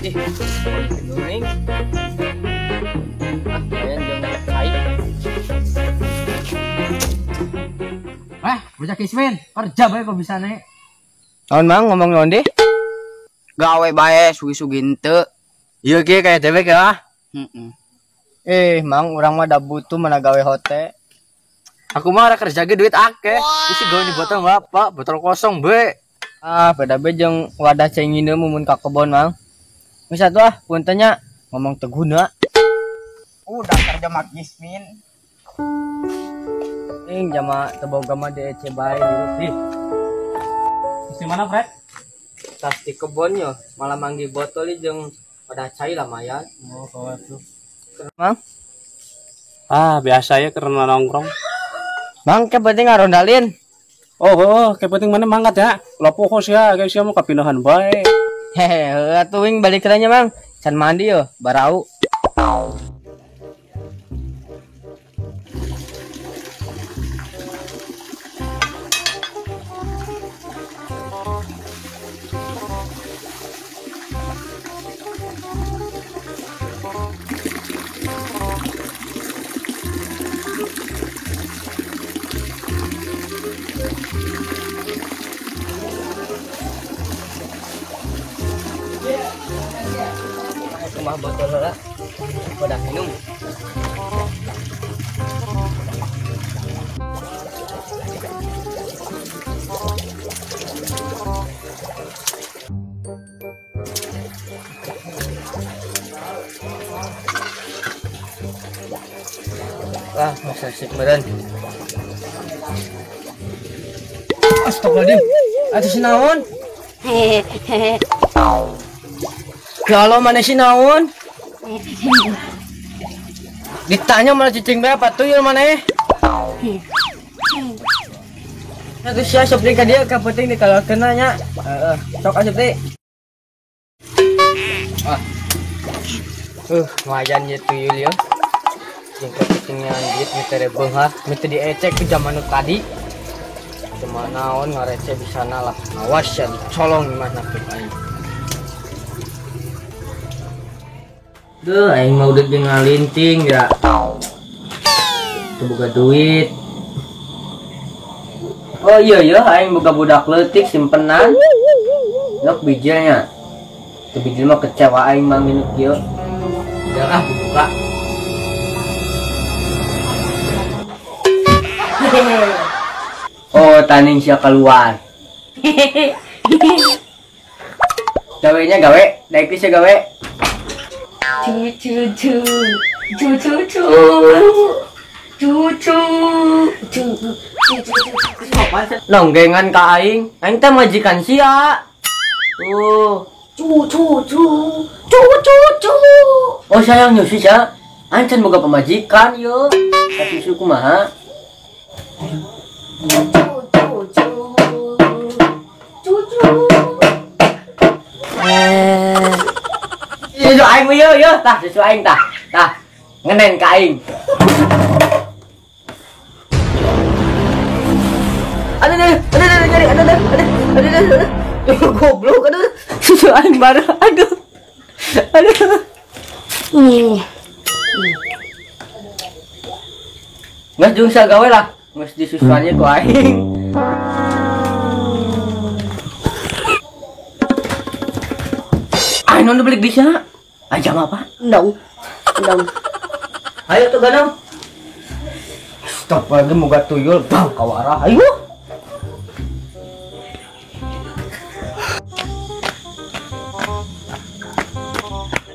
Ih, kuning. Ah, lumayan jeung cai. Wah, bocah Kismin, kerja bae kok bisa nih. Naon Mang ngomong naon deh? Gawe bae sugi-sugi henteu. Iya ki kayak dewek ya. Heeh. Eh, Mang urang mah da butuh mana gawe hote. Aku mah ora kerja ge duit akeh. Isi gawe di botol bapak, botol kosong be. Ah, beda be jeung wadah cai nginum mun ka kebon Mang. Geus atuh ah, punten nya ngomong teu guna. Udah kerja mah Kismin. Ing jama teu boga mah DC bae hirup ih. Di mana, Fred? Tas di kebon yo, malah manggi botol jeung wadah cai lumayan. Oh, kawan tuh. Mang? Ah, biasa ya karena nongkrong. Mang, ke penting ngarondalin. Oh, ke penting mana mangkat ya. Lah pokok sia, guys sia mau kapinahan bae. Hehe, atuh wing balik nya Mang. Can mandi yo, barau. Rumah botol lah, udah minum. Wah, masa sip meren. Astagfirullahaladzim, atuh sinaon? Kalau mana sih naon? Ditanya malah cicing bae apa tuyul mana? Nah, sia sok deui ka dieu ka penting di kalau kena nya. Heeh, sok asup deui. Ah. Lumayan ye tuyul ye. Jeung kepentingnya duit mite beunghar, mite diecek ku zaman nu tadi. Cuma naon ngarece bisa lah. Awas ya dicolong gimana tuh aing. Duh, aing mah udah jeung ngalinting ya. Teu boga duit. Oh iya ya, aing boga budak leutik simpenan. Nok bijilnya. Teu bijil mah kecewa aing mah nginuk kieu. Udah ah buka. Oh, taning sia keluar. Gawenya gawe, daek sia gawe. Cu cu cu cu cu cu cu cu cu cu. Nonggengan ka aing, aing teh majikan sia. Tuh. Cu cu cu cu cu cu. Oh sayang nyusu sia. Aing can boga pamajikan yo. Tapi susu kumaha? Cu cu cu cu cu. Susu aing yo yo tah susu aing tah. Tah ngenen ka aing. Aduh aduh aduh aduh aduh aduh aduh aduh goblok aduh susu aing baru aduh. Aduh. Geus jeung sagawe lah, geus disusuannya ku aing. Aing nu beli di sana. Aja apa? Endong. Endong. Ayo tuh ganang. Stop lagi moga tuyul bang kawarah. Ayo.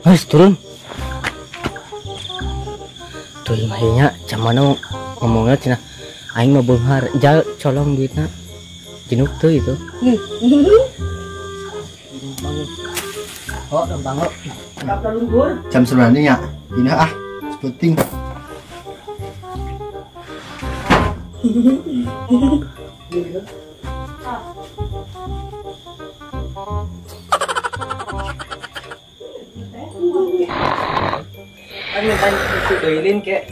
Mas turun. Tuyul mahnya camana ngomongnya cenah aing mah beunghar jal colong duitna. Jenuk tuh itu. Oh, lempang lo. Jam 9 nya. Ini ah, sepenting. Kan minta susu doilin kek.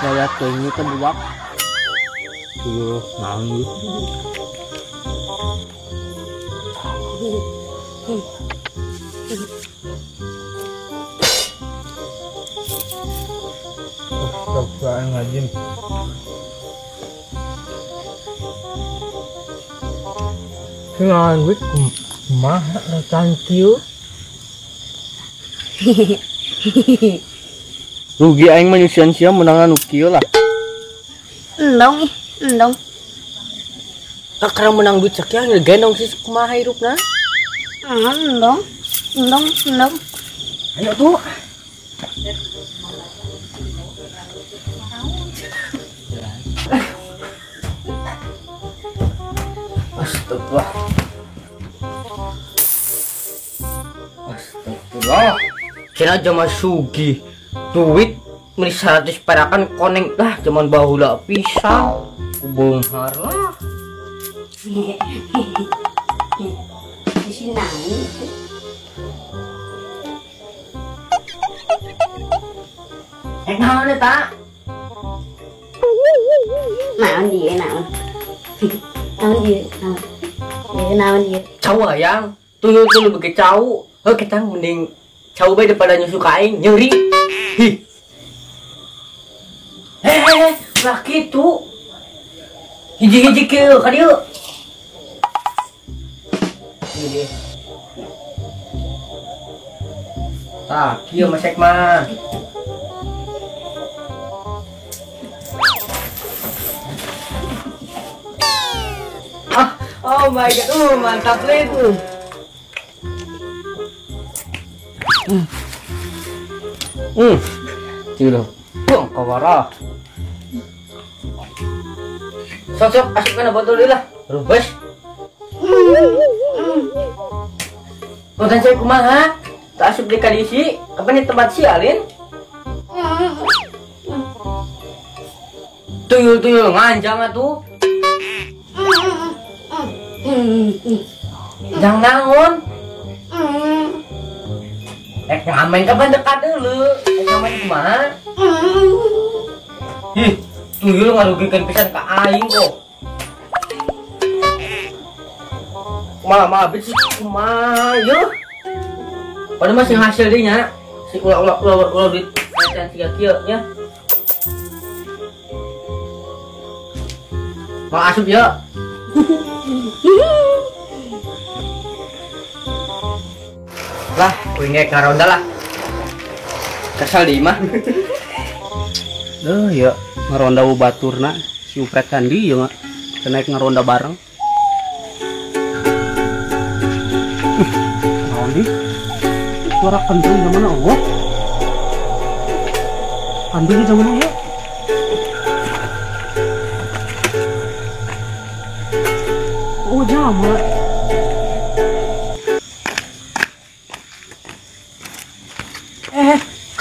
Daya teuing teh buak. Tuh, naon ieu? Astagfirullahaladzim. Naon duit kumaha recan kieu? Rugi aing mah nyusian sia meunangan nu kieu lah. Endong ih, endong. Kakara menang duit sakieu gendong sih kumaha hirupna? Endong, endong, endong. Ayo tuh. Astagfirullah. Astagfirullah. Kira zaman sugi duit meni 100 perakan koneng lah zaman baheula pisan. Beunghar lah. Di naon? Naon eta? Naon ieu naon? Naon ieu naon? Ieu naon ieu? Cau hayang, tuyul-tuyul beuki cau. Heuh kita mending cau bae daripada nyusu ka aing nyeri. Hi. Heh, lah kitu. Hiji-hiji kieu ka dieu. Ieu. Tah, kieu masek mah. Ah, oh my god, mantap Lin. Tidak. Buang kawara. Sok-sok asupkan botol dulu lah. Rubes. Konten saya kumaha? Tak asup di kadisi. Kapan di tempat si Alin? Tuyul-tuyul nganjang atuh. Jangan naon. Ngamen kapan dekat dulu? Ngamen kumaha? Ih, tuyul ngarugikan pisan ka aing kok. Kumaha mah habis kumaha yeuh. Padahal masih hasil deui nya. Si ulah-ulah duit recehan siga kieu nya. Mau asup ya. Lah, kuing ge ngaronda lah. Kesel di imah. Duh ya, ngaronda baturna si Upret kandi ya naik ngaronda bareng. Naon di? Suara kentung zaman Allah. Kandung zaman Allah. Oh, jamak.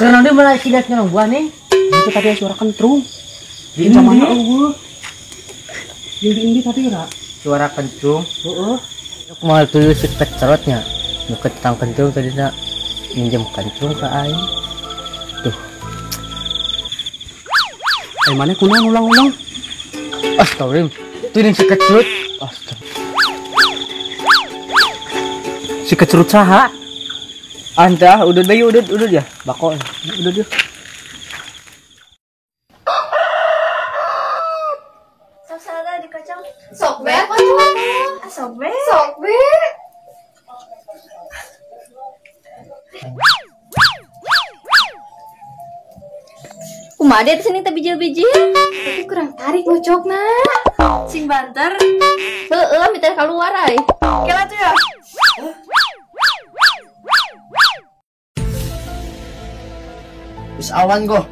Karena dia malah sidat nyolong buah nih. Itu tadi suara kentrung. Di mana eueuh? Di ini tadi ra. Suara kentrung. Heeh. Kumaha tuyul si kecerotnya. Nu ketang kentrung tadi na minjem kentrung ka aing. Tuh. Mana kunaon ulang-ulang? Astagfirullah. Tuh si kecerut. Astagfirullah. Si kecerut saha? Anta udud bayu udud udud ya bako udud ya. Sok salah dikocok. Sok be kocok. Sok be. Sok be. Kumaha deh sini teh bijil-bijil. Tapi kurang tarik ngocokna. Sing banter. Heeh, miter keluar ai. Kela tuh ya. Wis awan kok.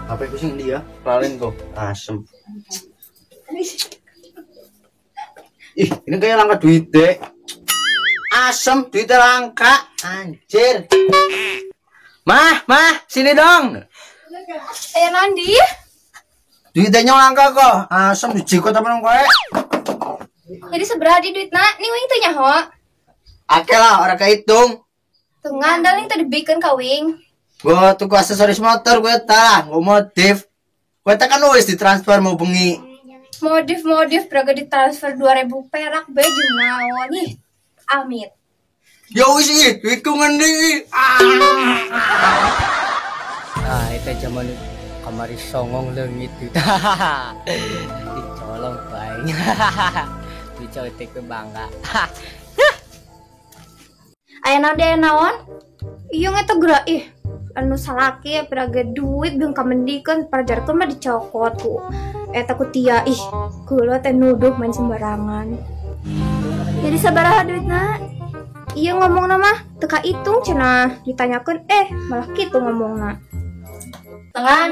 HP ku sing ndi ya? Lalen kok. Asem. Ih, ini kayak langka duit deh. Asem, duitnya langka. Anjir. Mah, mah, sini dong. Aya naon di? Duitnya langka kok. Asem dijikot apa nang kowe? Jadi sabaraha di duitna? Ning wing teu nyaho. Akeh lah, ora kehitung. Teu ngandal ning teu dibikeun ka wing. Gua tuku aksesoris motor gue ta, gua modif. Gue ta kan wis ditransfer mau bengi. Modif-modif braga ditransfer 2000 perak be jeung naon ih. Amit. Ya wis ih, duitku ngendi ih. Ah, itu zaman kamari songong leungit duit. Dicolong bae. Dicotek ke bangga. Aya naon deui naon? Iya eta geura ih. Anu salaki piraga duit beung kamendikeun parajarkeun mah dicokot ku eta ku tia ih geuleuh teh nuduh main sembarangan. Jadi sabaraha duitna? Iya ngomongna mah teu kahitung cenah ditanyakeun malah kitu ngomongna. Tengan.